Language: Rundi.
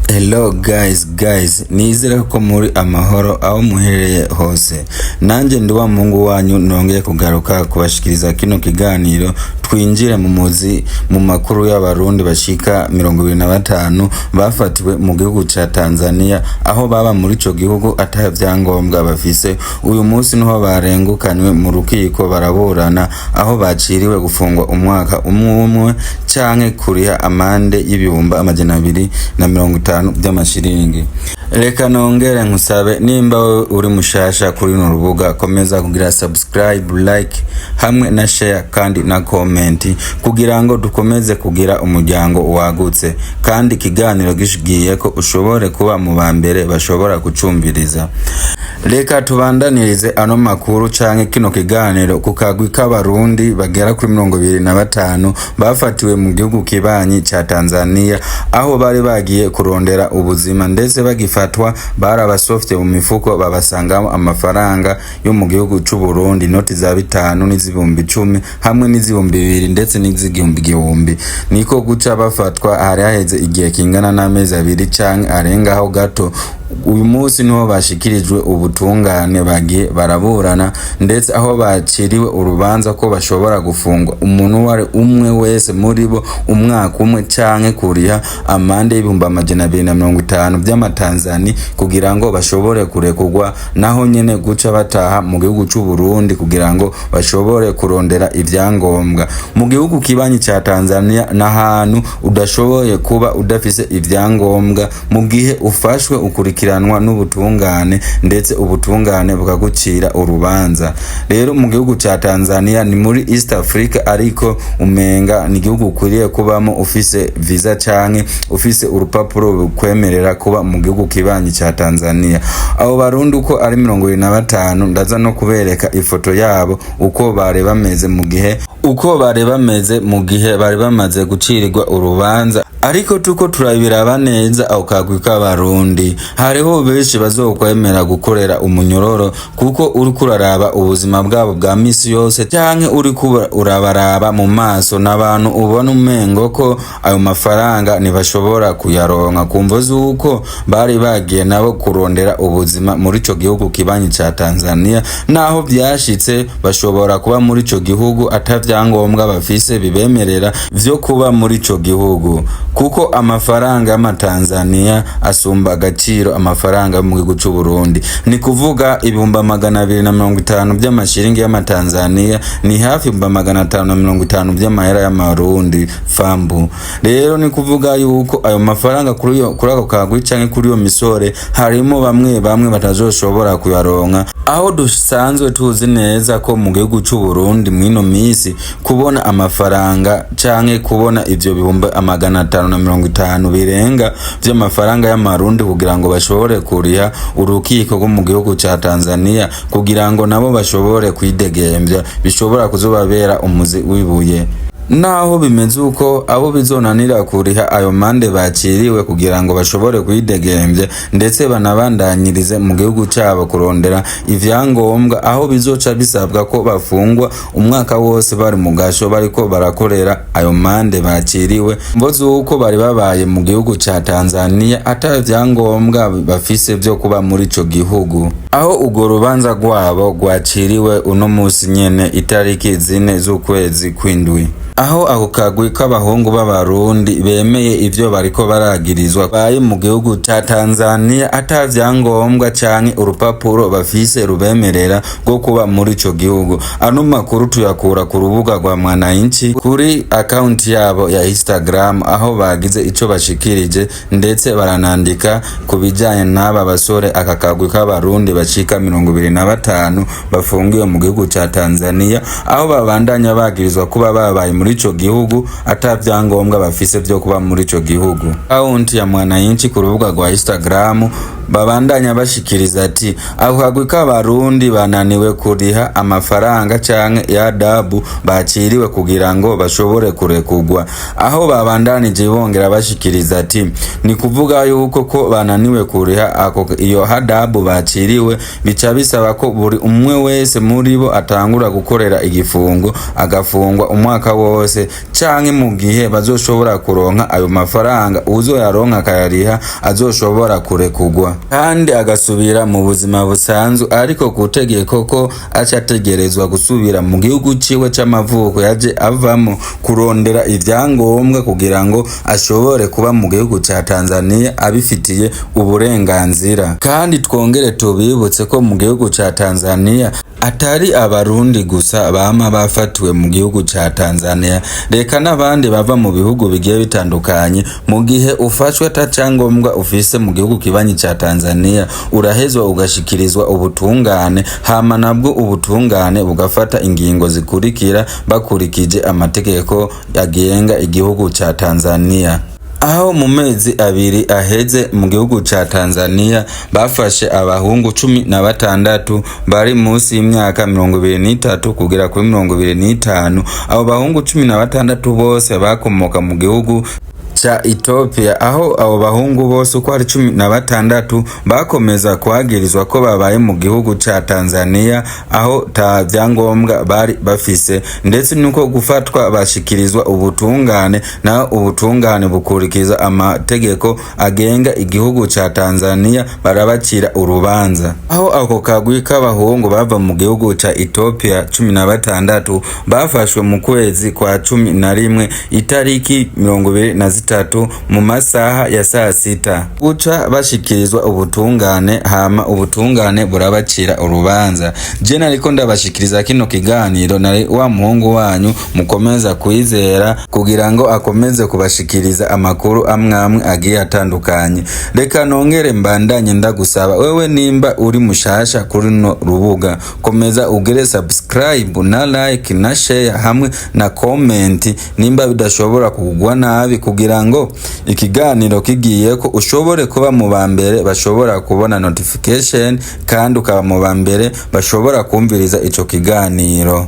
Hello guys, guys, nizere ko muri amahoro aho muherereye hose. Nanjye ndi wa muhungu wanyu, nongeye kugaruka kubashikiriza kino kiganiro. Twinjire mu muzi mu makuru y'Abarundi bashika 25 bafatiwe mu gihugu ca Tanzania, aho baba muri ico gihugu ata vyangombwa bafise. Uyu munsi niho barengukanywe mu rukiko baraburana, aho baciriwe gufungwa umwaka umwe umwe canke kuriha amande y'250,000 vy'amashiringi. Reka nongere nkusabe, nimba wewe uri mushasha kuri runo rubuga, komeza kugira subscribe, like hamwe na share kandi na comment, kugira ngo dukomeze kugira umuryango wagutse, kandi ikiganiro gishigiye ko ushobore kuba mu ba mbere bashobora kucumviriza. Reka tubandanirize ano makuru canke kino kiganiro ku kagwi k'Abarundi bagera kuri 25 bafatiwe mu gihugu kibanyi ca Tanzania, aho bari bagiye kurondera ubuzima. Ndetse bagifatwa barabasofye mu mifuko, babasangamo amafaranga yo mu gihugu c'u Burundi, inoti za 5 n'iz'ibihumbi 10 hamwe n'iz'ibihumbi 2 ndetse n'iz'igihumbi gihumbi. Niko guca bafatwa hari haheze igihe kingana n'amezi 2 canke arengaho gato. Uyu munsi niho bashikirijwe ubutungane, bagiye baraburana, ndetse aho baciriwe urubanza ko bashobora gufungwa umuntu uwari umwe wese muri bo umwaka umwe canke kuriha amande y'250,000 vy'amatanzani kugira ngo bashobore kurekurwa, naho nyene guca bataha mu gihugu c'u Burundi kugira ngo bashobore kurondera ivyangombwa. Mu gihugu kibanyi ca Tanzania n'ahantu udashoboye kuba udafise ivyangombwa. Mu gihe ufashwe ukurikiranwa n'ubutungane, ndetse ubutungane bukagucira urubanza. Rero mu gihugu ca Tanzania ni muri East Africa, ariko umenga ni igihugu ukwiriye kubamo ufise visa canke ufise urupapuro rukwemerera kuba mu gihugu kibanyi ca Tanzania. Abo Barundi uko ari 25, ndaza no kubereka ifoto yabo uko bari bameze mu gihe uko bari bameze mu gihe bari bamaze gucirirwa urubanza. Ariko tuko turabiraba neza, ako kagwi k'Abarundi hariho benshi bazokwemera gukorera umunyororo, kuko uriko uraraba ubuzima bwabo bwa misi yose canke uriko urabaraba mu maso, n'abantu ubona umengo ko ayo mafaranga ntibashobora kuyaronka, kumvo z'uko bari bagiye nabo kurondera ubuzima muri ico gihugu kibanyi ca Tanzania. Naho vyashitse bashobora kuba muri ico gihugu ata vyangombwa bafise bibemerera vyo kuba muri ico gihugu, kuko amafaranga y'amatanzania asumba agaciro amafaranga yo mu gihugu c'u Burundi. Ni kuvuga 250,000 vy'amashiringi y'amatanzania ni hafi 550,000 vy'amahera y'Amarundi fambu. Rero ni kuvuga yuko ayo mafaranga kuri ako kagwi canke kuri iyo misore harimo bamwe bamwe batazoshobora kuyaronka, aho dusanzwe tuzi neza ko mu gihugu c'u Burundi mw'ino misi kubona amafaranga canke kubona ivyo 550,000 birenga vy'amafaranga y'Amarundi kugira ngo bashobore kuriha urukiko rwo mu gihugu ca Tanzania kugira ngo nabo bashobore kwidegemvya, bishobora kuzobabera umuzi w'ibuye. Naho bimeze uko, abo bizonanira kuriha ayo mande baciriwe kugira ngo bashobore kwidegemvya ndetse banabandanyirize mu gihugu cabo kurondera ivyangombwa, aho bizoca bisabwa ko bafungwa umwaka wose bari mu gasho bariko barakorera ayo mande baciriwe, mvo z'uko bari babaye mu gihugu ca Tanzania ata vyangombwa bafise vyo kuba muri ico gihugu. Aho urwo rubanza rwabo rwaciriwe uno musi nyene itariki 4 z'ukwezi kw'indwi, aho ako kagwi k'abahungu b'Abarundi bemeye ivyo bariko baragirizwa, baye mu gihugu ca Tanzania ata vyangombwa canke urupapuro bafise rubemerera rwo kuba muri ico gihugu. Ano makuru tuyakura ku rubuga rwa Mwananchi kuri akaunti yabo ya Instagram, aho bagize ico bashikirije, ndetse baranandika ku bijanye n'aba basore, aka kagwi k'Abarundi bashika 25 bafungiwe mu gihugu ca Tanzania, aho babandanya bagirizwa kuba babaye muri ico gihugu ata vyangombwa bafise vyo kuba muri ico gihugu. Akaunti ya Mwananchi ku rubuga rwa Instagram babandanya bashikiriza ati: "Ako kagwi k'Abarundi bananiwe kuriha amafaranga canke yadabu baciriwe kugira ngo bashobore kurekurwa." Aho babandanije bongera bashikiriza ati: "Ni kuvuga yuko ko bananiwe kuriha ako iyo hadabu baciriwe, bica bisaba ko buri umwe wese muri bo atangura gukorera igifungo, agafungwa umwaka wose." kose, canke mu gihe bazoshobora kuronka ayo mafaranga, uwuzoyaronka akayariha azoshobora kurekugwa kandi agasubira mu buzima busanzwe, ariko ku tegeko ko aca ategerezwa gusubira mu gihugu ciwe c'amavuko yaje avamo kurondera ivyangombwa kugira ngo ashobore kuba mu gihugu ca Tanzania abifitiye uburenganzira. Kandi twongere tubibutse ko mu gihugu ca Tanzania atari Abarundi gusa bama bafatiwe mu gihugu ca Tanzania, reka n'abandi bava mu bihugu bigiye bitandukanye. Mu gihe ufashwe ata cyangombwa ufise mu gihugu kibanyi ca Tanzania, urahezwa ugashikirizwa ubutungane, hama nabwo ubutungane bugafata ingingo zikurikira bakurikije amategeko agenga igihugu ca Tanzania. Aho mu mezi 2 aheze mu gihugu ca Tanzania bafashe abahungu 16 bari munsi y'imyaka 23 kugera kuri 25. Abo bahungu 16 bose bakomoka mu gihugu ca Ethiopia, aho abo bahungu bose uko ari 16 bakomeza kwagirizwa ko babaye mu gihugu ca Tanzania aho ta vyangombwa bari bafise, ndetse nuko gufatwa bashikirizwa ubutungane, naho ubutungane bukurikiza amategeko agenga igihugu ca Tanzania, barabacira urubanza. Aho ako kagwi k'abahungu bava mu gihugu ca Ethiopia 16 bafashwe mu kwezi kwa 11 itariki 23 mu masaha ya saa sita, guca bashikirizwa ubutungane, hama ubutungane burabacira urubanza. Je nariko ndabashikiriza kino kiganiro nari wa muhungu wanyu mukomeza kwizera kugira ngo akomeze kubashikiriza amakuru amwe amwe agiye atandukanye. Reka nongere mbandanye ndagusaba wewe nimba uri mushasha kuri no rubuga, komeza ugire subscribe na like na share hamwe na comment nimba bidashobora kugwa nabi, kugira ngo ikiganiro kigiye ko ushobore kuba mu ba mbere bashobora kubona notification, kandi ukaba mu ba mbere bashobora kumviriza ico kiganiro.